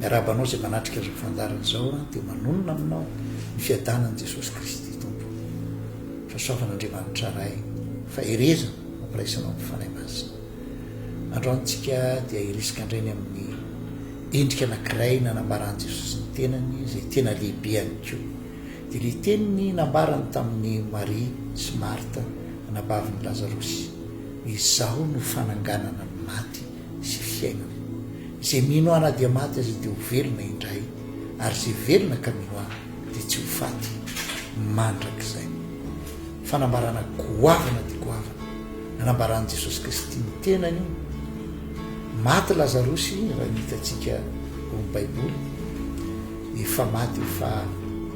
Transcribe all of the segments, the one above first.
Miarahaba anao izay manatrika izao fandaharana izao aho dia manonona aminao ny fiadanan'i Jesosy Kristy Tompo. Fahasoavan'Andriamanitra Ray, faherezana mampiraisana amin'ny Fanahy Masina. Androany tsika dia hiresaka indray ny amin'ny endrika anankiray nanambaran'i Jesosy ny tenany izay tena lehibe ihany koa. Dia ilay teniny nambarany tamin'i Maria sy Marta anabavin'i Lazarosy, Izaho no fananganana ny maty sy fiainana. Izay mino Ahy na dia maty aza dia ho velona indray, ary izay velona ka mino Ahy dia tsy ho faty mandrakizay. Fanambarana goavana dia goavana nanambaran'i Jesosy Kristy ny tenany io. Maty Lazarosy raha ny hitantsika ao amin'ny Baiboly, efa maty efa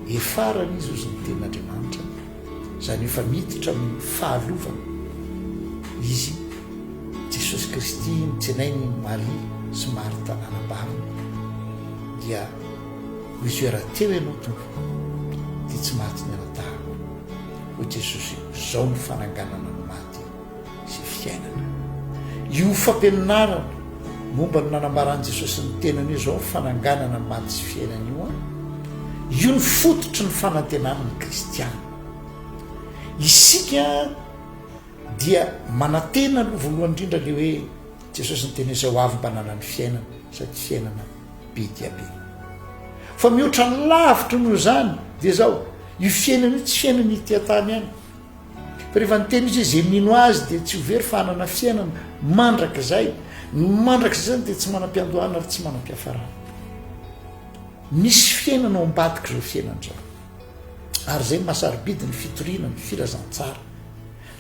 efarana izy hozy ny tenin'Andriamanitra, izany hoe efa miditra amin'ny fahalovana izy. Jesosy Kristy notsenainy i Maria sy Marta anabaviny dia hoy izy hoe raha teo ianao Tompo dia tsy maty ny anadahiko. Hoy Jesosy izao no fananganana ny maty sy fiainana. Io fampianarana momba ny nanambaran'i Jesosy ny tenany io izao ny fananganana ny maty sy fiainana io an, io ny fototry ny fanantenana ny kristiana. Isika Dia manantena aloha voalohany indrindra le hoe Jesosy niteny hoe zao avy mba hanana ny fiainana sady fiainana be dia be. Fa mihoatra lavitra noho izany dia zao, io fiainana io tsy fiainana ety an-tany ihany. Fa rehefa niteny izy hoe zay mino azy dia tsy ho very fa hanana fiainana mandrakizay. Ny mandrakizay zany dia tsy manam-piandohana ary tsy manam-piafarana. Misy fiainana ao ambadik'izao fiainana izao. Ary izay no mahasarobidy ny fitoriana ny filazantsara.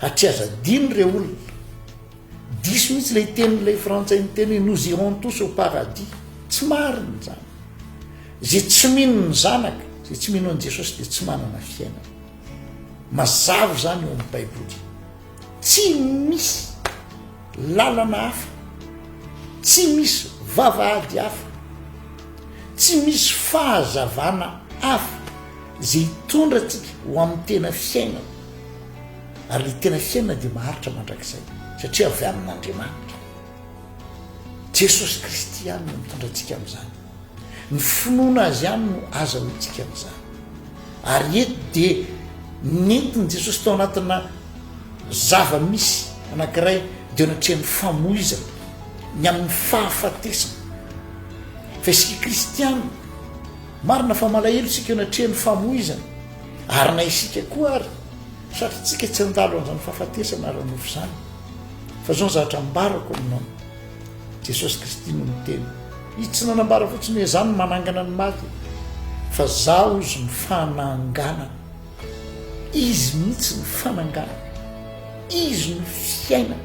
Ary tsy aza adino ireo olona. Diso mihitsy ilay tenin'ilay frantsay niteny hoe nous irons tous au paradis. Tsy marina izany. Izay tsy mino ny zanaka, izay tsy mino an'i Jesosy dia tsy manana fiainana. Mazava izany eo amin'ny Baiboly. Tsy misy lalana hafa, tsy misy vavahady hafa, tsy misy fahazavana hafa izay hitondra antsika ho amin'ny tena fiainana. Ary ilay tena fiainana dia maharitra mandrakizay, satria avy amin'Andriamanitra. Jesosy Kristy ihany no mitondra antsika amin'izany. Ny finoana Azy ihany no azahoantsika an'izany. Ary eto dia nentin'i Jesosy tao anatina zava-misy anankiray dia eo anatrehan'ny famoizana, ny amin'ny fahafatesana. Fa isika kristiana, marina fa malahelo isika eo anatrehan'ny famoizana, ary na isika koa ary, satria tsika tsy handalo an'izany fahafatesana ara-nofo izany. Fa izao ny zavatra ambarako aminao, Jesosy Kristy no niteny. Izy tsy nanambara fotsiny hoe izaho no manangana ny maty, fa izaho ozy ny fananganana. Izy mihitsy no fananganana. Izy no fiainana.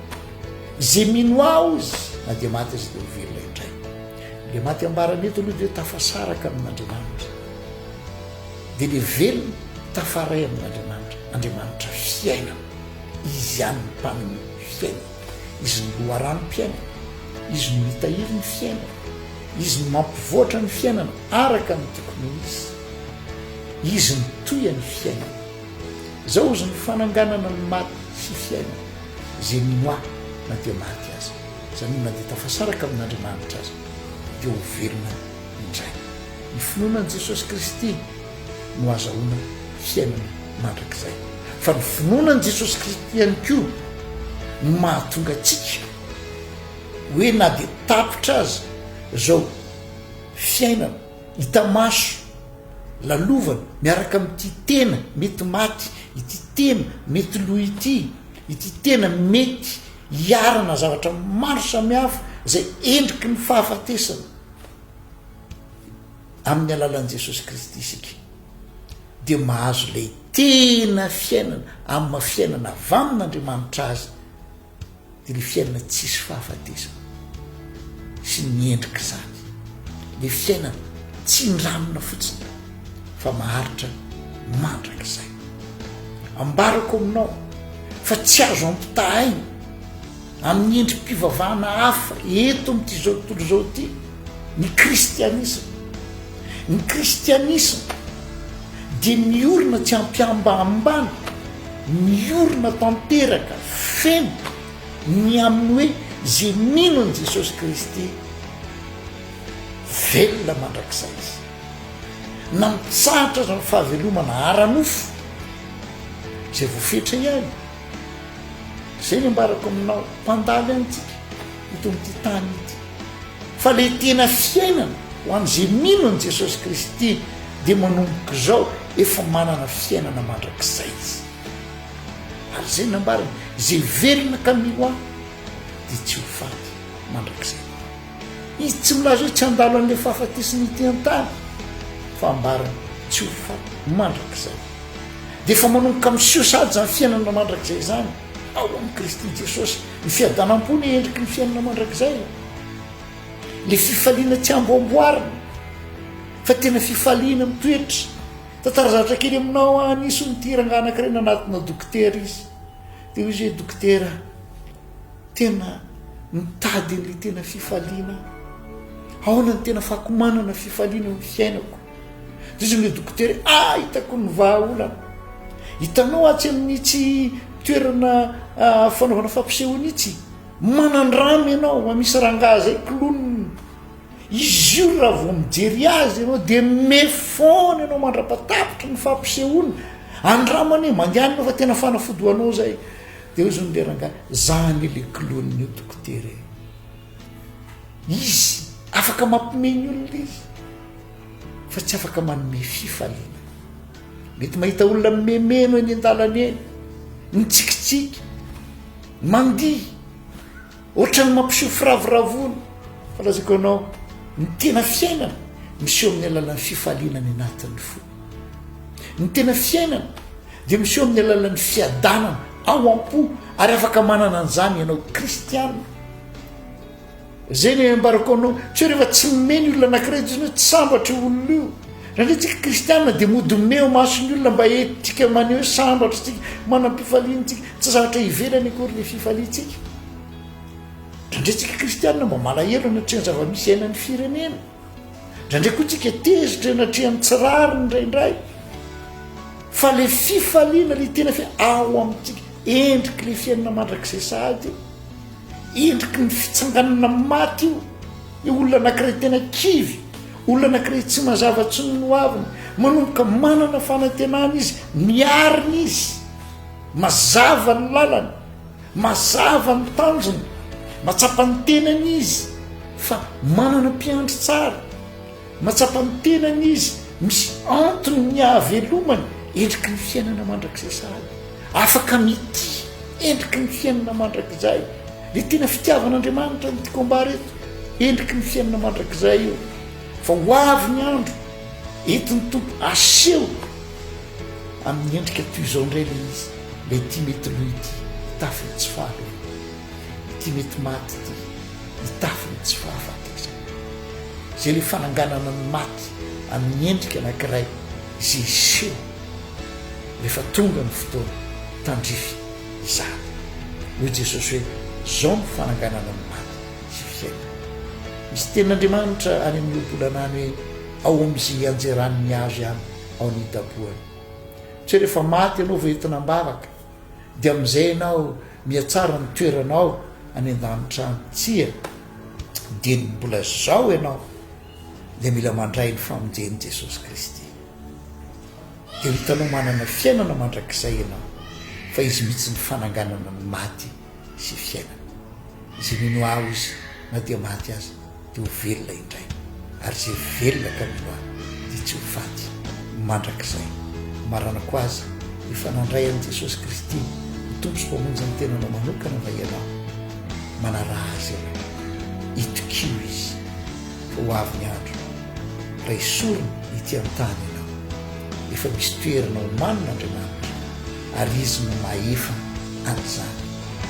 Izay mino ahy ozy, na dia maty aza dia ho velona indray. Ilay maty ambarany eto aloha dia hoe tafasaraka amin'Andriamanitra. Dia ilay velona tafaray amin'Andriamanitra. Andriamanitra fiainana. Izy ihany no mpanome fiainana. Izy no loharanom-piainana. Izy no mitahiry ny fiainana. Izy no mampivoatra ny fiainana araka ny tokony ho izy. Izy no toy ny fiainana. Izao ozy ny fananganana ny maty sy fiainana. Izay mino Ahy na dia maty aza, izany hoe na dia tafasaraka amin'Andriamanitra aza, dia ho velona indray. Ny finoana an'i Jesosy Kristy no azahoana fiainana mandrakizay. Fa ny finoana an'i Jesosy Kristy ihany koa no mahatonga antsika hoe na dia tapitra aza izao fiainana hita maso lalovana miaraka amin'ity tena mety maty, ity tena mety lo ity, ity tena mety hiarana zavatra maro samihafa izay endriky ny fahafatesana, Amin'ny alalan'i Jesosy Kristy isika dia mahazo ilay tena fiainana, amin'ny maha fiainana avy amin'Andriamanitra azy, dia ilay fiainana tsisy fahafatesana sy ny endrik'izany. Ilay fiainana tsy indramina fotsiny fa maharitra mandrakizay. Ambarako aminao fa tsy azo ampitahaina amin'ny endri-pivavahana hafa eto amin'ity izao tontolo izao ity ny kristianisma. Ny kristianisma dia miorina tsy ampiambahambana, miorina tanteraka feno ny amin'ny hoe izay mino an'i Jesosy Kristy. Velona mandrakizay izy. Na mitsahatra aza ny fahavelomana ara-nofo, izay voafetra ihany. Izay ny ambarako aminao, mpandalo ihany tsika eto amin'ity tany ity. Fa ilay tena fiainana ho an'izay mino an'i Jesosy Kristy dia manomboka izao efa manana fiainana mandrakizay izy. Ary izay nambarany, izay velona ka mino ahy dia tsy ho faty mandrakizay. Izy tsy milaza hoe tsy handalo an'ilay fahafatesana ety an-tany, fa ambarany tsy ho faty mandrakizay. Dia efa manomboka miseho sahady izany fiainana mandrakizay izany ao amin'i Kristy Jesosy. Ny fiadanam-po no endriky ny fiainana mandrakizay. Ilay fifaliana tsy amboamboarina, fa tena fifaliana mitoetra. Tantara zavatra kely aminao aho, nisy hono ity rangahy anankiray nanatona dokotera izy. Dia hoy izy hoe, dokotera, Tena mitady an'ilay tena fifaliana aho. Ahoana ny tena afahako manana fifaliana eo amin'ny fiainako? Dia izy ilay dokotera hoe, ah, hitako ny vahaolana. Hitanao atsy amin'itsy toerana ah, fanaovana fampisehoana itsy, manandrama ianao, misy rangahy izay clown. Izy io raha vao mijery azy ianao dia me foana ianao mandra-patapitry ny fampisehoana. Andramana e, mandehana ianao fa tena fanafody ho anao izay. Dia hoy zony le rangahy, za anie le clown io dokotera e. Izy afaka mampime ny olona izy fa tsy afaka manome fifaliana. Mety mahita olona mimemeno eny an-dalana eny, mitsikitsiky, mandihy, ohatran'ny mampiseho firavoravoana. Fa lazaiko anao, ny tena fiainana miseho amin'ny alalan'ny fifaliana any anatin'ny fo. Ny tena fiainana dia miseho amin'ny alalan'ny fiadanana ao am-po ary afaka manana an'izany ianao kristiana. Izay ny ambarako anao, tsy hoe rehefa tsy mime ny olona anankiray dia hoe tsy sambatra io olona io. Indraindray tsika kristiana dia mody mime eo mason'ny olona mba entintsika maneho hoe sambatra tsika, manam-pifaliana tsika. Tsy zavatra ivelany akory ny fifaliantsika. Indraindray tsika kristiana mba malahelo anatrehan'ny zava-misy iainan'ny firenena. Indraindray koa tsika tezitra eo anatrehan'ny tsy rariny indraindray. Fa le fifaliana, le tena fi ao amintsika, endriky le fiainana mandrakizay sahady io. Endriky ny fitsanganana maty io. Io olona anankiray tena kivy, olona anankiray tsy mazava intsony ny hoaviny. Manomboka manana fanantenana izy, miarina izy. Mazava ny lalany. Mazava ny tanjony, mahatsapa ny tenany izy fa manana mpiandry tsara, mahatsapa ny tenany izy misy antony ny hahavelomany, endriky ny fiainana mandrakizay sahady, afaka mitia endriky ny fiainana mandrakizay, le tena fitiavan'Andriamanitra no tiako ambara eto, endriky ny fiainana mandrakizay io, fa ho avy ny andro entin'ny Tompo aseho Amin'ny endrika toy izao indray ilay izy, ilay ity mety lo ity, hitafy ny tsy fahalovana. Ity mety maty ity, hitafy ny tsy fahafatesana. Izay ilay fananganana ny maty amin'ny endrika anankiray izay hiseho rehefa tonga ny fotoana tandrify izany. Hoy Jesosy hoe, Izao no fananganana ny maty sy fiainana. Misy tenin'Andriamanitra any amin'ny ohabolana any hoe, Ao amin'izay ianjeran'ny hazo ihany ao ny hidabohany. Tsy hoe rehefa maty ianao vao entina am-bavaka dia amin'izay ianao mihatsara ny toeranao any an-danitra any. Tsia, dieny mbola izao ianao dia mila mandray ny famonjen'i Jesosy Kristy. Dia ho hitanao manana fiainana mandrakizay ianao fa Izy mihitsy ny fananganana ny maty sy fiainana. Izay mino Ahy hoy Izy na dia maty aza dia ho velona indray, ary izay velona ka mino Ahy dia tsy ho faty mandrakizay. Maranako azy, efa nandray an'i Jesosy Kristy ho Tompo sy Mpamonjy ny tenanao manokana va ianao? Manaraha Azy ianao. Itokio Izy, fa ho avy ny andro raha esoriny ety an-tany ianao. Efa misy toerana omanina Andriamanitra, ary Izy no mahefa an'izany.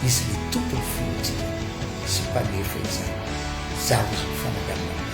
Izy ilay Tompon'ny finoantsika sy Mpanefa izany. Izaho izy no fananganana.